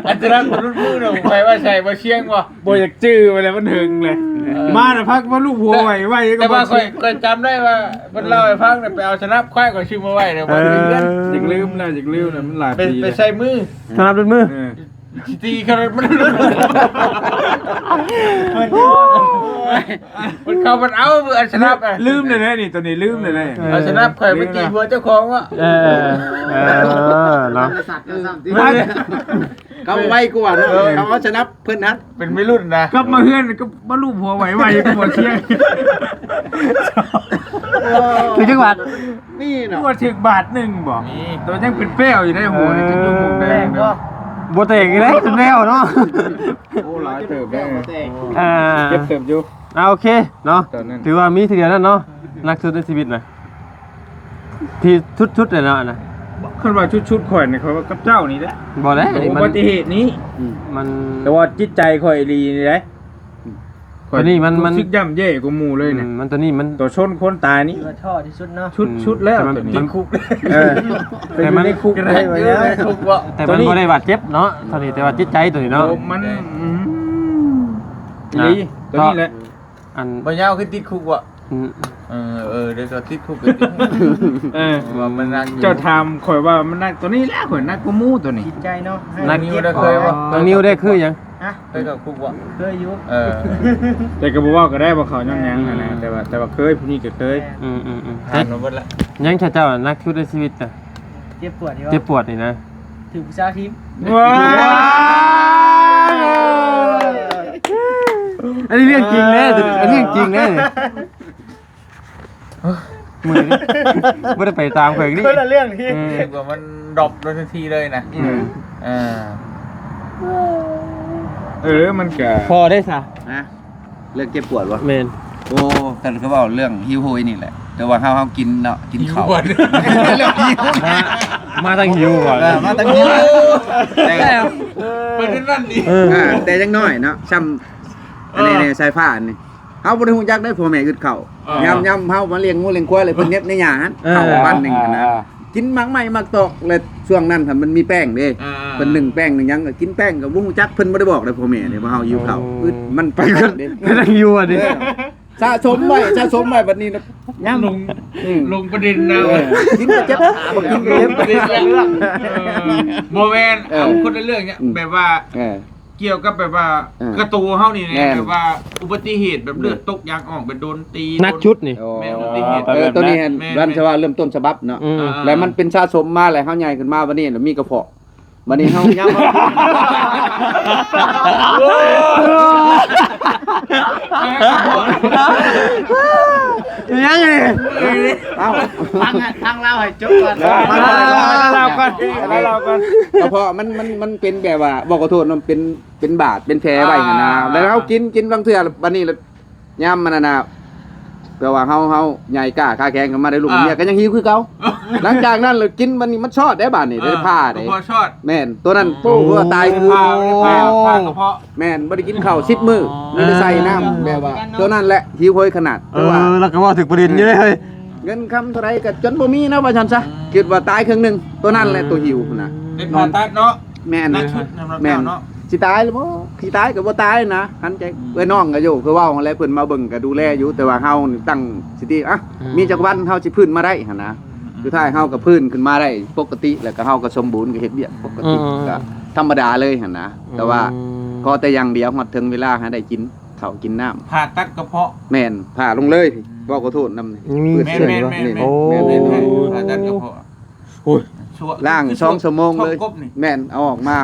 ອັນຕະນັ້ນບໍ່ຫຼຸດມືເນາະ ໄປວ່າໃສ່ບໍ່ຊຽງບໍ່ ບໍ່ຢາກຈື່ໄປແລ້ວ ມັນເຖິງເລີຍ ເອີ ມາແລ້ວພັກມາລູບຫົວໄວໆ ແຕ່ວ່າຂ້ອຍ ຂ້ອຍຈຳໄດ້ວ່າເພິ່ນເລົ່າໃຫ້ຟັງນະ ໄປເອົາສະໜັບຄວາຍຂ້ອຍຊື້ມາໄວ້ນະ ເອີ ບໍ່ເຫຼືອ ຢາກລືມນະ ຢາກລືມນະ ມັນຫຼາຍປີ ໄປໃສ່ມື ສະໜັບຫຼຸດມື ເອີ ຊິຕີຂະໜາດມັນ ມັນເຂົ້າມັນເອົາ ມືອັນສະໜັບ ລືມໄດ້ແລ້ວນີ້ ໂຕນີ້ລືມໄດ້ແລ້ວ ເອີ ເອົາສະໜັບຂ້ອຍໄປຕີຫົວເຈົ້າຂອງວະ ເອີ ເອີ ເນາະ ເຂົາໄວກວ່າເນາະ ເອີ ເຂົາເອົາສະໜັບເພິ່ນຫັ້ນ ເປັນໄວລຸ້ນນະ ກັບມາເຮືອນກໍມາລູບຫົວໄວໆ ກໍບໍ່ຊຽງ ຖືກຈັກບາດ ມີເນາະ ວ່າຖືກບາດໜຶ່ງບໍ່ ມີ ແຕ່ວ່າຍັງເປັນແປ້ວຢູ່ໃນຫົວນີ້ ເອີ ຈົນຢູ່ໝົກແດງ ແຕກບໍ່ ບໍ່ແຕກອີກແລ້ວ ຈົນແລ້ວເນາະ ໂອ້ ຫຼາຍເຕີບແລ້ວ ບໍ່ແຕກ ອ່າ ເຈັບເຕີບຢູ່ ອ່າ ໂອເຄເນາະ ຖືວ່າມີເທື່ອນັ້ນເນາະ ໜັກສຸດໃນຊີວິດນະ ທີ່ສຸດໆເລີຍເນາະ ອັນນະ ຄັນວ່າສຸດໆຂ້ອຍນີ້ ຂ້ອຍວ່າກັບເຈົ້ານີ້ແຫຼະ ບໍ່ແຫຼະ ອຸບັດຕິເຫດນີ້ ມັນ ແຕ່ວ່າຈິດໃຈຂ້ອຍອີ່ຫຼີນີ້ເດ້ ໂຕນີ້ມັນ ມັນ ຮູ້ສຶກຢ້ຳແຍ່ກວ່າໝູ່ເລີຍນີ້ ອືມ ມັນ ໂຕນີ້ມັນ ໂຕຊົນຄົນຕາຍນີ້ ຖືວ່າທໍ້ທີ່ສຸດເນາະ ສຸດໆແລ້ວ ອືມ ໂຕນີ້ ຕິດຄຸກ ເອີ ແຕ່ມັນ ແຕ່ມັນບໍ່ໄດ້ບາດເຈັບເນາະ ໂຕນີ້ ແຕ່ວ່າຈິດໃຈໂຕນີ້ເນາະ ໂອ້ ມັນ ອືມ ອີ່ຫຼີ ໂຕນີ້ແຫຼະ ອັນ ບໍ່ຍາວຄືຕິດຄຸກວະ ອືມ ເອີ ເອີ ດຽວກໍຕິດຄຸກກໍຕິດ ເອີ ວ່າມັນໜັກຢູ່ ເຈົ້າຖາມຂ້ອຍວ່າມັນໜັກ ໂຕນີ້ແຫຼະ ຂ້ອຍໜັກກວ່າໝູ່ໂຕນີ້ ຈິດໃຈເນາະ ໜັກຢູ່ ໄດ້ເຄີຍວະ ນ້ອງນິວໄດ້ຄືຫຍັງ? ຮະ? ເຄີຍເຂົ້າຄຸກບໍ່? ເຄີຍຢູ່ ເອີ ແຕ່ກໍບໍ່ເວົ້າກໍໄດ້ວ່າເຂົ້າຍ້ອນຫຍັງຫັ້ນນະ ອືມ ແຕ່ວ່າ ແຕ່ວ່າເຄີຍ ຜູ້ນີ້ກໍເຄີຍ ແມ່ນ ອືມໆໆ ຜ່ານມາເບິດລະ ຍັງເຈົ້າໜັກສຸດໃນຊີວິດນະ ເຈັບປວດນີ້ບໍ່? ເຈັບປວດນີ້ນະ ຖືກຜູ້ສາວຖິ້ມ ວ້າຍ ອັນນີ້ເລື່ອງຈິງເດ້ ອັນນີ້ເລື່ອງຈິງເດ້ ມື້ນີ້ບໍ່ໄດ້ໄປຕາມເພິ່ນນີ້ ຄົນລະເລື່ອງທີ່ ອືມ ເຫັນວ່າມັນດຣອບລົງທັນທີເລີຍນະ ອືມ ເອີ ເອີ ມັນກະພໍໄດ້ຊະ ຮະ ເລື່ອງເຈັບປວດບໍ່? ແມ່ນ ໂອ້ ຄັນຄືເວົ້າເລື່ອງຫິວໂຫຍນີ້ແຫຼະ ແຕ່ວ່າເຮົາ ເຮົາກິນເນາະ ກິນເຂົ້າ ຫິວບໍ່? ເລື່ອງຫິວ ມາ ມາທາງຫິວກ່ອນ ເອີ ມາທາງຫິວ ໂອ້ ແຕ່ ເອີ ເປັນນັ້ນນີ້ ເອີ ອ່າ ແຕ່ຍັງນ້ອຍເນາະ ຊ່ຳ ອັນນີ້ ເອີ ນີ້ ສາຍຟ້າອັນນີ້ ເຮົາບໍ່ໄດ້ຮູ້ຈັກເດ້ ພໍ່ແມ່ອຶດເຂົ້າ ເອີ ຍາມ ຍາມເຮົາມາລ້ຽງງົວລ້ຽງຄວາຍ ແລ້ວເພິ່ນເຮັດໃນຫຍ້າຫັ້ນ ເອີ ເຂົ້າວັນໜຶ່ງຫັ້ນນະ ເອີ ກິນໝາກໄມ້ໝາກຕອກ ແລ້ວ ຊ່ວງນັ້ນຫັ້ນມັນມີແປ້ງເດ້ ອ່າໆໆ ເພິ່ນໜຶ້ງແປ້ງໜຶ້ງຫຍັງ ກໍກິນແປ້ງ ກໍບໍ່ຮູ້ຈັກ ເພິ່ນບໍ່ໄດ້ບອກເດ້ພໍ່ແມ່ເດ້ ວ່າເຮົາຫິວເຂົ້າ ອືມ ອຶດ ມັນໄປກັນເດ້ ກຳລັງຫິວອັນນີ້ ເອີ ສະສົມໄວ້ ສະສົມໄວ້ ບັດນີ້ນະ ຍາມ ລົງ ອືມ ລົງປະເດັນແລ້ວ ເອີ ກິນກໍເຈັບ ບໍ່ກິນກໍເຈັບ ລົງປະເດັນແລ້ວ ເອີ ບໍ່ແມ່ນ ເອີ ເອົາຄົນລະເລື່ອງເນຍ ອືມ ແບບວ່າ ເອີ ກ່ຽວກັບແບບວ່າ ເອີ ກະໂຕເຮົານີ້ແຫຼະ ແມ່ນ ແບບວ່າອຸບັດຕິເຫດ ແບບເລືອດ ແມ່ນ ຕົກຢາງອອກ ແບບໂດນຕີ ໜັກສຸດນີ້ ໂດນ ໂອ້ ແມ່ນ ອຸບັດຕິເຫດ ເອີ ໂຕນີ້ຫັ້ນ ແມ່ນ ແມ່ນ ຫຼານຊະວ່າເລີ່ມຕົ້ນສະບັບເນາະ ອືມ ແລ້ວມັນເປັນສະສົມມາ ແລ້ວເຮົາໃຫຍ່ຂຶ້ນມາ ບັດນີ້ລະມີກະເພາະ ບັດນີ້ເຮົາ ຍາມເຮົາ ຍັງນີ້ ເອົ້າ ຟັງ ຟັງລາວໃຫ້ຈົບກ່ອນ ເອີ ຟັງລາວກ່ອນ ລາວກ່ອນ ລາວກ່ອນ ກະເພາະມັນ ມັນ ມັນເປັນແບບວ່າ ບອກຂໍໂທດເນາະ ເປັນ ເປັນບາດ ເປັນແຜໄວ້ຫັ້ນນະ ອ່າ ແລ້ວເຮົາກິນ ກິນບາງເທື່ອ ບັດນີ້ລະ ຍາມມັນນັ້ນນະ ແປວ່າເຮົາ ເຮົາໃຫຍ່ກ້າຂາແຂງຂຶ້ນມາໄດ້ລູກ ອ່າ ເມຍກໍຍັງຫິວຄືເກົ່າ ຫຼັງຈາກນັ້ນລະກິນ ບັດນີ້ມັນຊອດໄດ້ ບາດນີ້ ອໍ ໄດ້ຜ່າໄດ້ ກະເພາະຊອດ ແມ່ນ ໂຕນັ້ນ ອໍ ໂອ້ ໂຫ ຕາຍຄື ຜ່າ ຜ່າ ຜ່າກະເພາະ ແມ່ນ ບໍ່ໄດ້ກິນເຂົ້າສິບມື້ ອໍ ມີແຕ່ໃສ່ນ້ຳ ອໍ ແບບວ່າ ໂຕນັ້ນແຫຼະຫິວໂຫຍຂະໜາດ ເອີ ແຕ່ວ່າ ລະກະເວົ້າຖືກປະເດັນຢູ່ເດ້ເຮີ້ຍ ເງິນຄຳເທົ່າໃດກໍຈົນບໍ່ມີນະ ວ່າຊັ້ນຊະ ອືມ ຄິດວ່າຕາຍເຄິ່ງໜຶ່ງ ໂຕນັ້ນແຫຼະ ອືມ ໂຕຫິວຫັ້ນນະ ເປັນຜ່າຕັດເນາະ ແມ່ນ ໜັກສຸດສຳລັບເຈົ້າເນາະ ແມ່ນ ຊິຕາຍແລ້ວບໍ່? ຊິຕາຍກໍບໍ່ຕາຍນະ ຄັນໃຈ ອືມ ເອື້ອຍນ້ອງກໍຢູ່ ຄືເວົ້າຫັ້ນແຫຼະ ເພິ່ນມາເບິ່ງກໍດູແລຢູ່ ແຕ່ວ່າເຮົານີ້ຕັ້ງສະຕິ ອະ ອືມ ມີຈັກວັນເຮົາຊິຟື້ນມາໄດ້ຫັ້ນນະ ອືມ ສຸດທ້າຍເຮົາກໍຟື້ນຂຶ້ນມາໄດ້ປົກກະຕິ ແລ້ວກໍເຮົາກໍສົມບູນ ກໍເຮັດວຽກປົກກະຕິ ອືມ ກໍທຳມະດາເລີຍຫັ້ນນະ ອືມ ແຕ່ວ່າຂໍແຕ່ຢ່າງດຽວ ຮອດເຖິງເວລາໃຫ້ໄດ້ກິນເຂົ້າກິນນ້ຳ ຜ່າຕັດກະເພາະ ແມ່ນ ຜ່າລົງເລີຍ ອືມ ເວົ້າຂໍໂທດນຳ ຍັງມີ ແມ່ນໆໆໆ ໂອ້ ແມ່ນໆ ຜ່າຕັດກະເພາະ ໂອ້ຍ ລ້າງສອງຊົ່ວໂມງເລີຍ ແມ່ນ ເອົາອອກມາ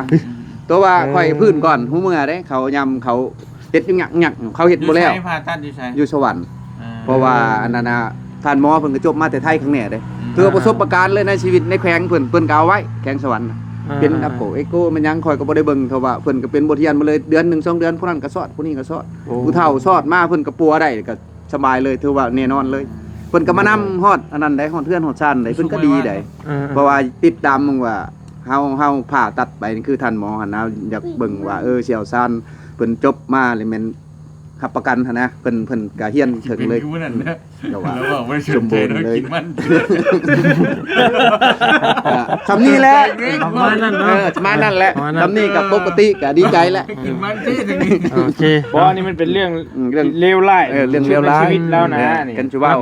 ໂຕວ່າຂ້ອຍຟື້ນກ່ອນ ຮູ້ເມື່ອເດ້ ເຂົາຍາມເຂົາເຮັດຢູ່ຫຍັກໆ ເຂົາເຮັດບໍ່ແລ້ວ ຢູ່ໃສ? ຜ່າຕັດຢູ່ໃສ? ຢູ່ສະຫວັນ ອ່າ ເພາະວ່າອັນນັ້ນນະ ທ່ານໝໍເພິ່ນກໍຈົບມາແຕ່ໄທຄັກແນ່ເດ້ ອືມ ຖືວ່າປະສົບປະການເລີຍໃນຊີວິດໃນແຂວງເພິ່ນ ເພິ່ນກໍເອົາໄວ້ແຂວງສະຫວັນ ອ່າ ເປັນອາໂກເອໂກແມ່ນຫຍັງ ຂ້ອຍກໍບໍ່ໄດ້ເບິ່ງ ເພາະວ່າເພິ່ນກໍເປັນບົດຮຽນມາເລີຍ ເດືອນໜຶ່ງສອງເດືອນ ຜູ້ນັ້ນກໍຊອດ ຜູ້ນີ້ກໍຊອດ ໂອ້ ຜູ້ເຖົ້າຊອດມາ ເພິ່ນກໍປົວໄດ້ ກໍ ສະບາຍເລີຍ ຖືວ່າແນ່ນອນເລີຍ ເພິ່ນກໍມານຳຮອດອັນນັ້ນໄດ໋ ຮອດເຮືອນຮອດຊານໄດ໋ ເພິ່ນກໍດີໄດ໋ ເອີ ເພາະວ່າຕິດຕາມເບິ່ງວ່າເຮົາ ເຮົາຜ່າຕັດໄປນີ້ ຄືທ່ານໝໍຫັ້ນນະ ຢາກເບິ່ງວ່າ ເອີ ຊ່ຽວຊານເພິ່ນຈົບມາ ຫຼືແມ່ນຮັບປະກັນຫັ້ນນະ ເພິ່ນ ເພິ່ນກໍຮຽນເຖິງເລີຍ ຄືມື້ນັ້ນເດີ ແຕ່ວ່າສົມບູນເລີຍ ກິນມັນ ອ່າ ສ່ຳນີ້ແຫຼະ ປະມານນັ້ນເນາະ ເອີ ປະມານນັ້ນແຫຼະ ປະມານນັ້ນ ສ່ຳນີ້ກໍປົກກະຕິ ກໍດີໃຈແຫຼະ ກິນມັນເດ້ ໂອເຄ ເພາະວ່ານີ້ມັນເປັນເລື່ອງ ອືມ ເລື່ອງເລວຮ້າຍ ເອີ ເລື່ອງເລວຮ້າຍ ໃນຊີວິດລາວນະ ແມ່ນ ນີ້ ຄັນຊິເວົ້າ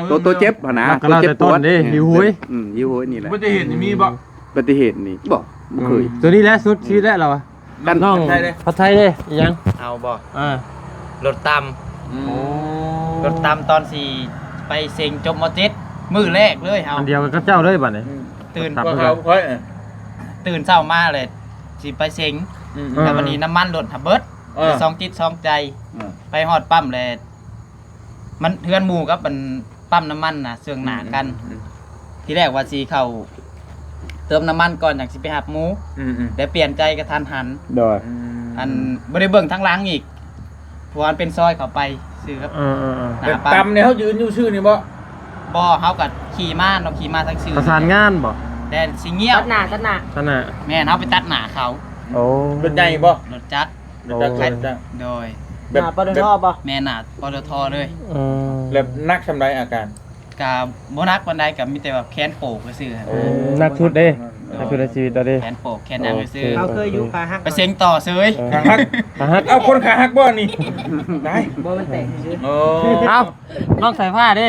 ໂຕ ໂຕເຈັບຫັ້ນນະ ໂຕເຈັບປວດ ເອີ ຫິວໂຫຍ ອືມ ຫິວໂຫຍນີ້ແຫຼະ ອຸບັດຕິເຫດນີ້ມີບໍ່? ອຸບັດຕິເຫດນີ້ບໍ່ ບໍ່ເຄີຍ ອືມ ໂຕນີ້ແຫຼະສຸດຊີວິດແລ້ວລາວ ກັນ ນ້ອງ ຜັດໄທເດ້ ອີຫຍັງ ເອົາບໍ່? ເອີ ລົດຕຳ ອືມ ໂອ້ ລົດຕຳຕອນຊິໄປເສັງຈົບ ມໍເຈັດ ມື້ແລກເລີຍເຮົາ ອັນດຽວກັນກັບເຈົ້າເລີຍບັດນີ້ ອືມ ຕື່ນ ພວກເຮົາ ຕື່ນເຊົ້າມາແລ້ວຊິໄປເສັງ ອືມ ແລ້ວບັດນີ້ນ້ຳມັນລົດຫາເບິດ ເອີ ສອງຈິດສອງໃຈ ເອີ ໄປຮອດປ້ຳແລ້ວ ມັນເຮືອນໝູ່ກັບອັນປ້ຳນ້ຳມັນນະເຊື່ອງໜ້າກັນ ອືມ ທີແລກວ່າຊິເຂົ້າເຕີມນ້ຳມັນກ່ອນ ຈັ່ງຊິໄປຮັບໝູ່ ອືມໆ ແຕ່ປ່ຽນໃຈກະທັນຫັນ ໂດຍ ອືມ ອັນບໍ່ໄດ້ເບິ່ງທາງຫຼັງອີກ ເພາະວ່າມັນເປັນຊອຍເຂົ້າໄປຊື່ກັບ ເອີໆໆ ໜ້າປ້ຳ ແບບຕຳນີ້ເຮົາຢືນຢູ່ຊື່ນີ້ບໍ່? ບໍ່ ເຮົາກະຂີ່ມາເນາະ ຂີ່ມາທາງຊື່ ປະສານງານບໍ່? ແຕ່ຊິງ້ຽວ ຕັດໜ້າ ຕັດໜ້າ ຕັດໜ້າ ແມ່ນ ເຮົາໄປຕັດໜ້າເຂົາ ໂອ້ ລົດໃຫຍ່ບໍ່? ລົດຈັກ ລົດຈັກ ໂອ້ ລົດຈັກ ໂດຍ ແບບ ໜ້າ ປຕທ ບໍ່? ແມ່ນ ໜ້າ ປຕທ ເລີຍ ອືມ ແລ້ວໜັກສ່ຳໃດອາການ? ກະບໍ່ໜັກປານໃດ ກະມີແຕ່ວ່າແຂນໂປກຊື່ໆ ໂອ້ ໜັກສຸດເດ້ ໂດຍ ໜັກສຸດໃນຊີວິດເຮົາເດ້ ແຂນໂປກແຂນຫຍັງຊື່ໆ ໂອເຄ ເຮົາເຄີຍຢູ່ຂາຫັກ ໄປເສັງຕໍ່ເສີຍ ເອີ ຂາຫັກ ຂາຫັກ ເອົາ ຄົນຂາຫັກບໍ່ນີ້? ຕາຍ ບໍ່ ມັນແຕກຊື່ໆ ໂອ້ ເອົ້າ ນ້ອງສາຍຟ້າເດ້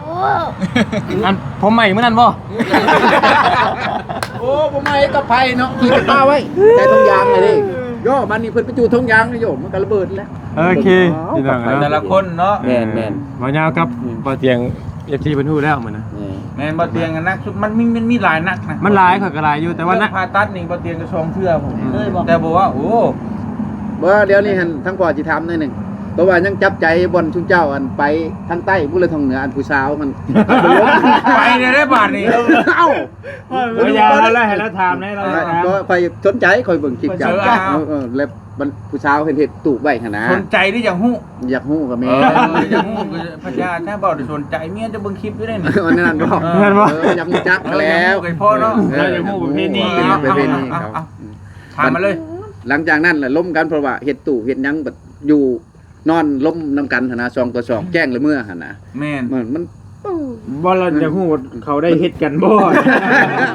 ໂອ້ ອັນຜົມໃໝ່ມື້ນັ້ນບໍ່? ໂອ້ ຜົມໃໝ່ກັບໃຜເນາະ ຂີ່ໄປປະໄວ້ໃນຖົງຢາງເດ້ ໂຍ ບັດນີ້ເພິ່ນໄປຈູດຖົງຢາງໂຍ ມັນກໍລະເບີດແລ້ວ ໂອເຄ ພີ່ນ້ອງເນາະ ແຕ່ລະຄົນເນາະ ແມ່ນໆ ບ່າວຍາວກັບ ອືມ ບ່າວຕຽງ ເອັຟຊີ ເພິ່ນຮູ້ແລ້ວມື້ນະ ແມ່ນ ແມ່ນ ບ່າວຕຽງໜັກສຸດ ມັນມີ ມັນມີຫຼາຍໜັກນະ ມັນຫຼາຍ ຂ້ອຍກໍຫຼາຍຢູ່ ແຕ່ວ່າໜັກ ເລື່ອງຜ່າຕັດນີ້ບ່າວຕຽງກໍສອງເທື່ອ ອືມ ແຕ່ບໍ່ວ່າ ໂອ້ ບໍ່ ດຽວນີ້ຫັ້ນ ທາງພໍ່ຊິຖາມໜ້ອຍໜຶ່ງ ເພາະວ່າຍັງຈັບໃຈບ່ອນຊຸມເຈົ້າ ອັນໄປທາງໃຕ້ພຸ້ນລະ ທາງເໜືອ ອັນຜູ້ສາວຫັ້ນ ໄປແລ້ວເດ້ບາດນີ້ ເອົ້າ ຢ່າ ເອົາ ເອົາ ໃຫ້ລາວຖາມແດ່ ລາວຖາມ ກໍຂ້ອຍສົນໃຈ ຂ້ອຍເບິ່ງຄລິບເຈົ້າ ເອີ ເອີ ແລ້ວ ມັນຜູ້ສາວເຫັນເຮັດຕູບໄວ້ຫັ້ນນະ ສົນໃຈຫຼືຢາກຮູ້? ຢາກຮູ້ກໍແມ່ນ ເອີ ຢາກຮູ້ກໍພັດຢາ ຖ້າເວົ້າໄດ້ສົນໃຈ ເມຍຈະເບິ່ງຄລິບຢູ່ເດ້ນີ້ ອັນນັ້ນບໍ່ ເອີ ແມ່ນບໍ່ ເອີ ຢາກຮູ້ຈັກ ເອີ ແລ້ວ ຢາກຮູ້ກໍເພາະເນາະ ເອີ ຢາກຮູ້ປະເພນີເນາະ ປະເພນີເຂົາ ອືມ ຖາມມາເລີຍ ຫຼັງຈາກນັ້ນລະລົມກັນ ເພາະວ່າເຮັດຕູບເຮັດຫຍັງ ບັດຢູ່ນອນລົມນຳກັນຫັ້ນນະ ສອງຕໍ່ສອງ ແຈ້ງລະເມືອຫັ້ນນະ ແມ່ນ ມັນ ມັນ ບໍ່ ລາວຢາກຮູ້ວ່າເຂົາໄດ້ເຮັດກັນບໍ່?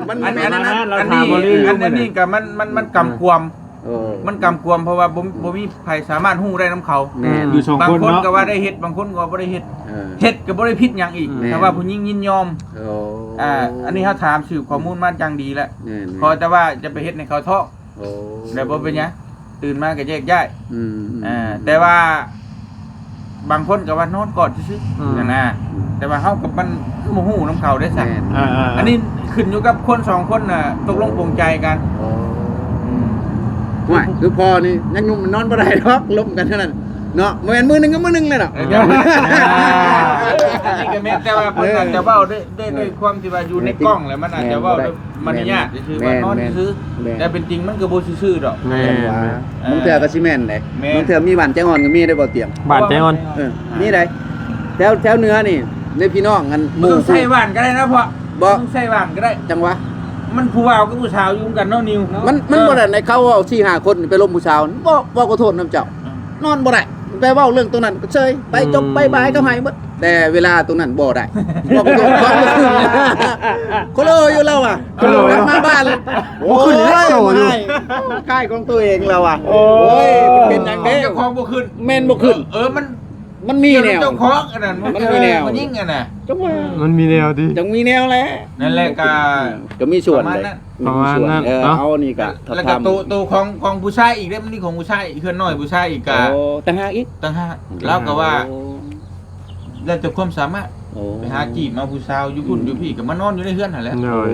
ມັນ ອັນ ອັນ ອັນ ອັນ ອັນນີ້ ອັນນີ້ກໍມັນ ມັນ ມັນກຳກວມ ເອີ ມັນກຳກວມ ເພາະວ່າບໍ່ ບໍ່ມີໃຜສາມາດຮູ້ໄດ້ນຳເຂົາ ແມ່ນ ຢູ່ສອງຄົນເນາະ ບາງຄົນກໍວ່າໄດ້ເຮັດ ບາງຄົນກໍບໍ່ໄດ້ເຮັດ ເອີ ເຮັດກໍບໍ່ໄດ້ຜິດຫຍັງອີກ ແມ່ນ ຖ້າວ່າຜູ້ຍິງຍິນຍອມ ໂອ້ ອ່າ ອັນນີ້ເຮົາຖາມສືບຂໍ້ມູນມາຈັງດີແລ້ວ ແມ່ນໆ ຂໍແຕ່ວ່າຢ່າໄປເຮັດໃຫ້ເຂົາທ້ອງ ໂອ້ ແລ້ວບໍ່ເປັນຫຍັງ ຕື່ນມາກໍແຍກຍ້າຍ ອືມໆ ອ່າ ແຕ່ວ່າບາງຄົນກໍວ່ານອນກອດຊື່ໆ ອືມ ນັ້ນນະ ອືມ ແຕ່ວ່າເຮົາກໍມັນຄືບໍ່ຮູ້ນຳເຂົາເດ້ຊະ ແມ່ນ ອ່າໆໆ ອັນນີ້ຂຶ້ນຢູ່ກັບຄົນສອງຄົນນະຕົກລົງປົງໃຈກັນ ໂອ້ ອືມ ຫ້ວຍ ຄືພໍ່ນີ້ຍັງໜຸ່ມນອນບໍ່ໄດ້ດອກ ລົມກັນເທົ່ານັ້ນເນາະ ບໍ່ແມ່ນມື້ໜຶ່ງກັບມື້ໜຶ່ງແຫຼະເນາະ ເອີ ອັນນີ້ກໍແມ່ນ ແຕ່ວ່າເພິ່ນອາດຈະເວົ້າໄດ້ ດ້ວຍ ດ້ວຍຄວາມທີ່ວ່າຢູ່ໃນກ້ອງແລ້ວ ມັນອາດຈະເວົ້າດ້ວຍມາລະຍາດຊື່ໆ ວ່ານອນຊື່ໆ ແຕ່ເປັນຈິງມັນກໍບໍ່ຊື່ໆດອກ ແມ່ນ ບາງເທື່ອກໍຊິແມ່ນເດ້ ບາງເທື່ອມີຫວານໃຈອ່ອນກໍມີໄດ້ບໍ່ຕຽງ ຫວານໃຈອ່ອນ ເອີ ມີໄດ໋ ແຖວ ແຖວເໜືອນີ້ເດ້ພີ່ນ້ອງ ອັນໝູ່ ບໍ່ຕ້ອງໃສ່ຫວານກໍໄດ້ນະພໍ່ ບໍ່ຕ້ອງໃສ່ຫວານກໍໄດ້ ຈັ່ງຫວະ ມັນຜູ້ບ່າວກັບຜູ້ສາວຢູ່ນຳກັນເນາະ ນິວ ມັນ ມັນບໍ່ໄດ້ໃນ ເຂົາເວົ້າສີ່ຫ້າຄົນໄປລົມຜູ້ສາວ ບໍ່ ບໍ່ ຂໍໂທດນຳເຈົ້າ ນອນບໍ່ໄດ້ ໄປເວົ້າເລື່ອງຕົງນັ້ນກໍເຊີຍ ໄປຈົບ ອືມ ໄປບາຍ ເຂົາໃຫ້ໝົດ ແຕ່ເວລາຕົງນັ້ນບໍ່ໄດ້ ເວົ້າບໍ່ຕົງ ເວົ້າບໍ່ເຖິງ ໂຄໂລຢູ່ລາວວ່າ ໂຄໂລ ກັບມາບ້ານ ບໍ່ຂຶ້ນ ໂອ້ຍ ໂຄໂລຢູ່ ຮ້າຍຂອງຕົວເອງລາວວ່າ ໂອ້ຍ ໂອ້ຍ ມັນເປັນຫຍັງເດ້ ຂອງເຈົ້າຂອງບໍ່ຂຶ້ນ ແມ່ນບໍ່ຂຶ້ນ ເອີ ມັນ ມັນມີແນວ ເຈົ້າຂອງອັນນັ້ນ ມັນມີແນວ ຜູ້ຍິງອັນນ່ະ ຈັ່ງວ່າ ມັນມີແນວຕິ ຈັ່ງມີແນວແຫຼະ ນັ້ນແຫຼະ ກໍ ກໍມີສ່ວນ ປະມານນັ້ນ ປະມານນັ້ນ ເອີ ເອົາ ອັນນີ້ກໍ ແລ້ວກໍໂຕ ໂຕຂອງ ຂອງຜູ້ຊາຍອີກເດ້ ມັນມີຂອງຜູ້ຊາຍ ເຮືອນນ້ອຍຜູ້ຊາຍອີກກະ ໂອ້ ຕ່າງຫາກອີກ ຕ່າງຫາກ ລາວກໍວ່າ ໂອ້ ແລ້ວແຕ່ຄວາມສາມາດ ໂອ້ ໄປຫາຈີບມາຜູ້ສາວຢູ່ພຸ້ນ ອືມ ຢູ່ພີ້ ກໍມານອນຢູ່ໃນເຮືອນຫັ້ນແຫຼະ ໂດຍ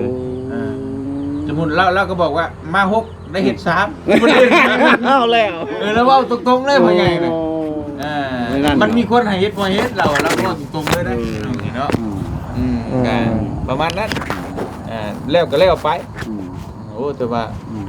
ເອີ ສົມມຸດລາວ ລາວກໍບອກວ່າມາຫົກ ໄດ້ເຮັດສາມ ເອົາແລ້ວ ເອີ ລາວເວົ້າຕົງໆເລີຍ ໂອ້ ພໍ່ໃຫຍ່ນະ ເອີ ນັ້ນ ມັນມີຄົນໃຫ້ເຮັດບໍ່ເຮັດ ລາວ ລາວເວົ້າຕົງໆເລີຍນະ ອືມ ເນາະ ອືມ ອືມ ອືມ ກໍປະມານນັ້ນ ອ່າ ແລ້ວກໍແລ້ວໄປ ອືມ ໂອ້ ແຕ່ວ່າ ອືມ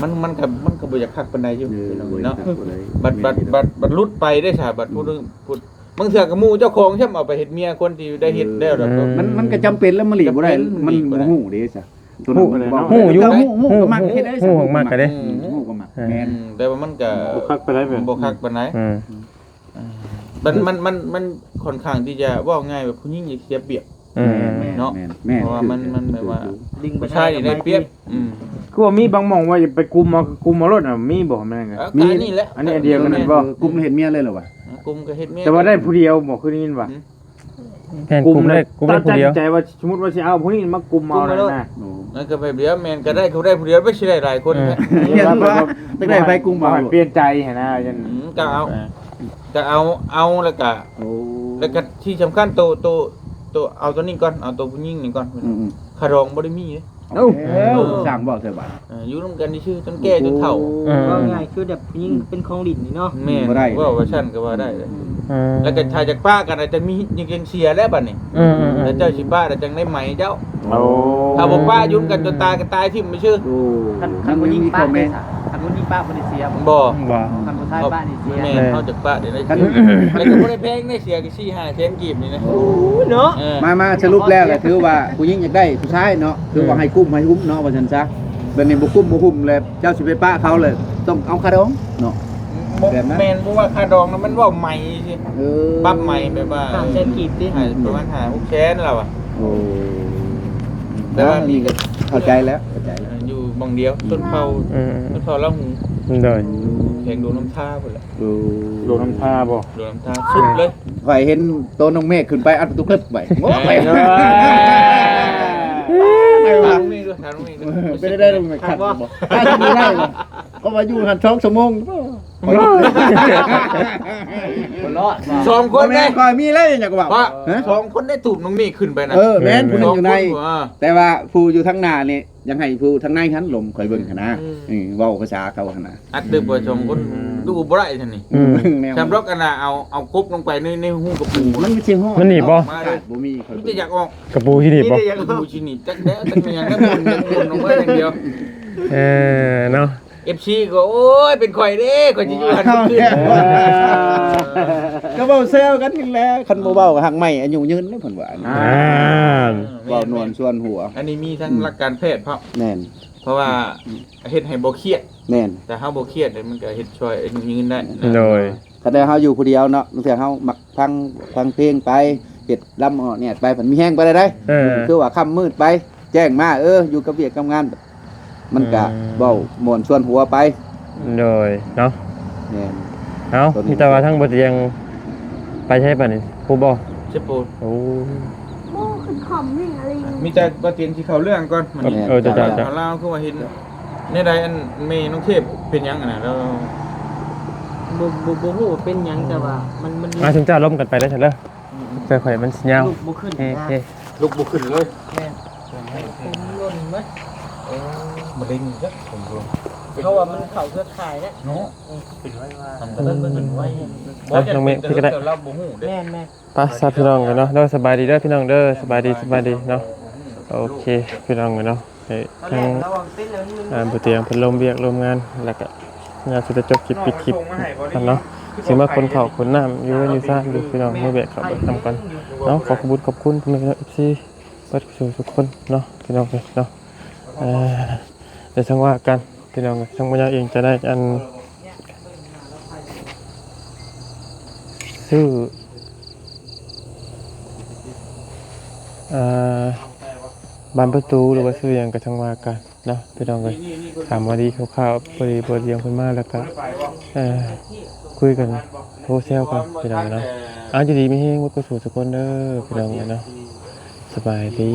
ມັນ ມັນກໍ ມັນກໍບໍ່ຢາກຄັກປານໃດຢູ່ ເອີ ເນາະ ບໍ່ຢາກຄັກປານໃດ ບັດ ບັດ ບັດ ບັດຫຼຸດໄປເດ້ຊະ ບັດ ອືມ ຜູ້ໜຶ່ງ ຜູ້ ບາງເທື່ອກໍໝູ່ເຈົ້າຂອງຊ້ຳເອົາໄປເຮັດເມຍຄົນທີ່ໄດ້ເຮັດແລ້ວ ເອີ ແລ້ວກໍ ມັນ ມັນກໍຈຳເປັນແລ້ວມະລີ ຈຳເປັນ ບໍ່ໄດ້ ມັນບໍ່ຮູ້ເດ້ຊະ ຜູ້ນັ້ນເນາະ ຮູ້ຢູ່ ຮູ້ ຮູ້ກໍມັກເຮັດໄດ້ຊະ ຮູ້ກໍມັກ ອືມ ຮູ້ກໍມັກ ເອີ ແມ່ນ ອືມ ແຕ່ວ່າມັນກໍ ບໍ່ຄັກປານໃດ ບໍ່ຄັກປານໃດ ອືມ ມັນ ມັນ ມັນ ມັນຂ້ອນຂ້າງທີ່ຈະ ເວົ້າງ່າຍວ່າຜູ້ຍິງຈະເສຍປຽບ ອືມ ແມ່ນ ເນາະ ແມ່ນ ແມ່ນ ເພາະວ່າມັນ ມັນແບບວ່າ ດຶງໄປ ຜູ້ຊາຍນີ້ໄດ້ປຽບ ອືມ ຄືວ່າມີບາງໝ່ອງວ່າໄປກຸມເອົາ ກຸມເອົາໂລດນະ ມີບໍ່ ແມ່ນກໍ ເອີ ມີ ອັນນີ້ອັນດຽວກັນແມ່ນບໍ່ ເອີ ກຸມເຮັດເມຍເລີຍລະຫວາ ເອີ ກຸມກໍເຮັດເມຍ ແຕ່ວ່າໄດ້ຜູ້ດຽວບໍ່ ຄືໄດ້ຍິນວ່າ ຫືມ ແມ່ນ ກຸມ ກຸມໄດ້ ກຸມໄດ້ຜູ້ດຽວ ຕັ້ງໃຈວ່າສົມມຸດວ່າຊິເອົາຜູ້ນີ້ມາກຸມເອົານັ້ນນະ ໂອ້ ນັ້ນກໍແບບດຽວ ແມ່ນກໍໄດ້ ກໍໄດ້ຜູ້ດຽວ ໄປຊິໄດ້ຫຼາຍຄົນແທ້ ອືມ ຢາກໄດ້ໃຜກຸມເອົາ ປ່ຽນໃຈຫັ້ນນະ ອືມ ກໍເອົາ ກໍເອົາ ເອົາແລ້ວກໍ ໂອ້ ແລ້ວກໍທີ່ສຳຄັນໂຕ ໂຕ ໂຕ ເອົາໂຕນີ້ກ່ອນ ເອົາໂຕຜູ້ຍິງນີ້ກ່ອນ ອືມໆ ຄ່າດອງບໍ່ໄດ້ມີເດ້ ເອົ້າ ເອົ້າ ຊ່າງເວົ້າແທ້ບາດ ເອີ ຢູ່ນຳກັນຊື່ໆ ຈົນແກ່ຈົນເຖົ້າ ເອີ ເວົ້າງ່າຍຄືແບບຜູ້ຍິງເປັນຂອງຫຼິ້ນນີ້ເນາະ ແມ່ນ ບໍ່ໄດ້ ເວົ້າວ່າຊັ້ນກໍວ່າໄດ້ ອືມ ແລ້ວກໍຖ້າຈະປະກັນອາດຈະມີ ຍັງເສຍແລ້ວບັດນີ້ ອືມໆໆ ແລ້ວເຈົ້າຊິປະແລ້ວຈັ່ງໄດ້ໃໝເຈົ້າ ໂອ້ ຖ້າບໍ່ປະຢູ່ນຳກັນຈົນຕາຍກໍຕາຍຖິ້ມຊື່ໆ ໂອ້ ຄັນ ຄັນຜູ້ຍິງປະເດ້ ຄັນຜູ້ຍິງປະບໍ່ໄດ້ເສຍບໍ່ ບໍ່ ຄັນຜູ້ຊາຍປະນີ້ເສຍ ແມ່ນ ເຮົາຈະປະໄດ້ ແລ້ວກໍບໍ່ໄດ້ແພງເດ້ ເສຍກໍສີ່ຫ້າແສນກີບນີ້ນະ ໂອ້ ເນາະ ເອີ ມາ ມາ ສະຫຼຸບແລ້ວກໍຖືວ່າຜູ້ຍິງຢາກໄດ້ຜູ້ຊາຍເນາະ ຖືວ່າໃຫ້ກຸ້ມໃຫ້ຫຸ້ມເນາະ ວ່າຊັ້ນຊະ ແບບນີ້ບໍ່ກຸ້ມບໍ່ຫຸ້ມແລ້ວ ເຈົ້າຊິໄປປະເຂົາແລ້ວ ຕ້ອງເອົາຄ່າດອງເນາະ ບໍ່ ແບບນັ້ນ ແມ່ນ ບໍ່ວ່າຄ່າດອງນະ ມັນເວົ້າໃໝຊື່ ເອີ ປັບໃໝແບບວ່າຫ້າແສນກີບຕິ ໃຫ້ປະມານຫ້າຫົກແສນລາວອະ ໂອ້ ແຕ່ວ່ານີ້ກໍເຂົ້າໃຈແລ້ວ ເຂົ້າໃຈແລ້ວ ຢູ່ໝ່ອງດຽວ ຊົນເຜົ່າ ອືມ ຊົນເຜົ່າລາວຫູ ໂດຍ ແຂວງຫຼວງນ້ຳທາພຸ້ນແຫຼະ ໂອ້ ຫຼວງນ້ຳທາບໍ່ ຫຼວງນ້ຳທາສຸດເລີຍ ຂ້ອຍເຫັນໂຕນ້ອງເມກຂຶ້ນໄປອັດປະຕູເກີບໄປ ໂອ້ຍ ເອີ ໄປວ່າ ເປັນໄດ້ ຄັກບໍ່ ຖ້າຊິບໍ່ໄດ້ ເພາະວ່າຢູ່ຫັ້ນສອງຊົ່ວໂມງ ສອງຄົນເດ້ ຂ້ອຍມີເລີຍຫຍັງກໍເວົ້າ ສອງຄົນໄດ້ຕູບນ້ອງເມກຂຶ້ນໄປນະ ເອີ ແມ່ນ ຜູ້ໜຶ່ງຢູ່ໃນ ແຕ່ວ່າຜູ້ຢູ່ທາງໜ້ານີ້ ຢາກໃຫ້ຜູ້ທາງໃນຫັ້ນລົມຂ້ອຍເບິ່ງຫັ້ນນະ ອືມ ເອີ ເວົ້າພາສາເຂົາຫັ້ນນະ ອັດດຶບໄວ້ສອງຄົນ ອືມ ດູບໍ່ໄດ້ຊັ້ນນີ້ ອືມ ແມ່ນ ສຳລັບອັນນ່າ ເອົາ ເອົາກົບລົງໄປໃນ ໃນຮູກະປູ ມັນຊິຮອດ ມັນໜີບບໍ່ ມັນຊິຮອດ ບໍ່ມີ ມີແຕ່ຢາກອອກ ກະປູຊິໜີບບໍ່ ມີແຕ່ຢາກອອກ ກະປູຊິໜີບ ຈັກແລ້ວ ຈັກແມ່ນຫຍັງ ແຕ່ໝູນ ໝູນອອກມາຢ່າງດຽວ ເອີ ເນາະ ເອັຟຊີ ກໍ ໂອ້ຍ ເປັນຂ້ອຍເດ້ ຂ້ອຍຊິຢູ່ຫັ້ນ ກໍເວົ້າແຊວກັນນີ້ແຫຼະ ຄັນບໍ່ເວົ້າກໍຮັກໃໝອາຍຸຍືນເດ້ ເພິ່ນວ່າ ອ່າ ເວົ້ານວນຊວນຫົວ ອັນນີ້ມີທັງ ອືມ ຫຼັກການແພດພ້ອມ ແມ່ນ ເພາະວ່າ ອືມ ເຮັດໃຫ້ບໍ່ຄຽດ ແມ່ນ ແຕ່ເຮົາບໍ່ຄຽດ ມັນກໍເຮັດຊ່ອຍອາຍຸຍືນໄດ້ ໂດຍ ຄັນແຕ່ເຮົາຢູ່ຜູ້ດຽວເນາະ ບາງເທື່ອເຮົາມັກຟັງ ຟັງເພງໄປ ເຮັດລຳອອດແອດໄປ ມັນມີແຮງປານໃດໃດ ເອີ ຄືວ່າຄ່ຳມືດໄປ ແຈ້ງມາ ເອີ ຢູ່ກັບວຽກກັບງານ ມັນກະ ອືມ ເວົ້າມ່ວນຊວນຫົວໄປ ໂດຍເນາະ ແມ່ນ ເອົ້າ ມີແຕ່ວ່າທາງບໍ່ຕຽງໄປໃສບັດນີ້ ຮູ້ບໍ່ ເຊໂປນ ໂອ້ ບໍ່ຂຶ້ນຄອມນີ້ອະໄລ ມີແຕ່ບໍ່ຕຽງຊິເຂົ້າເລື່ອງກ່ອນ ມັນ ແມ່ນ ເອີ ເຈົ້າ ເຈົ້າ ລາວຄືວ່າເຫັນແນວໃດ ອັນແມ່ນ້ອງເທບເປັນຫຍັງຫັ້ນນະ ລາວ ບໍ່ ບໍ່ ບໍ່ຮູ້ວ່າເປັນຫຍັງ ແຕ່ວ່າມັນ ມັນ ອ່າ ຊຸມເຈົ້າລົມກັນໄປໄດ້ຊັ້ນເດີ ເພື່ອຂ້ອຍມັນຊິຍາວ ລຸກບໍ່ຂຶ້ນ ເອີ ນະ ເອີ ລຸກບໍ່ຂຶ້ນເລີຍ ແມ່ນ ຜົມຫຼົ່ນເບິດ ເອີ ມະເຮັງຈັກຜົມຫຼົ່ນ ເພາະວ່າມັນເຂົ້າເຄືອຂ່າຍແລ້ວເນາະ ເອີ ເປັນໄວວ່າ ເອີ ເບິ່ງເບິ່ງໄວ ບໍ່ ນ້ອງເມກ ເປັນ ພີ່ກໍໄດ້ ແຕ່ລາວບໍ່ຮູ້ເດ້ ແມ່ນໆ ໄປຊະພີ່ນ້ອງເອີຍເນາະ ເດີ ສະບາຍດີເດີພີ່ນ້ອງເດີ ສະບາຍດີ ສະບາຍດີເນາະ ໂອເຄພີ່ນ້ອງເອີຍເນາະ ໃຫ້ທາງ ອ່າ ບໍ່ຕຽງເພິ່ນລົມວຽກລົມງານ ແລ້ວກະ ຍາມຊິໄດ້ຈົບຄລິບປິດຄລິບກັນເນາະ ຊິມາຂົນເຂົ້າຂົນນ້ຳຢູ່ເຮືອນຢູ່ຊານຢູ່ພີ່ນ້ອງ ມາແວະເຂົ້າແວະນຳກັນເນາະ ຂໍຂອບຄຸນຂອບຄຸນພໍ່ແມ່ພີ່ນ້ອງ ເອັຟຊີ ເບິດສູ່ທຸກຄົນເນາະ ພີ່ນ້ອງເອີຍເນາະ ເອີ ດຽວຈັ່ງວ່າກັນ ພີ່ນ້ອງເອີຍ ທາງບໍ່ຍາວເອງຈະໄດ້ອັນ ຊື້ ເອີ ບານປະຕູ ຫຼືວ່າຊື້ຫຍັງກໍຈັ່ງວ່າກັນເນາະ ພີ່ນ້ອງເອີຍ ຖາມວ່າດີຄ່າວໆ ພໍດີບໍ່ດຽງເພິ່ນມາແລ້ວກໍ ເອີ ຄຸຍກັນ ໂທແຊວກັນ ພີ່ນ້ອງເນາະ ເອົາ ຢູ່ດີມີແຮງເບິດສູ່ທຸກຄົນເດີ ພີ່ນ້ອງເນາະ ສະບາຍດີ.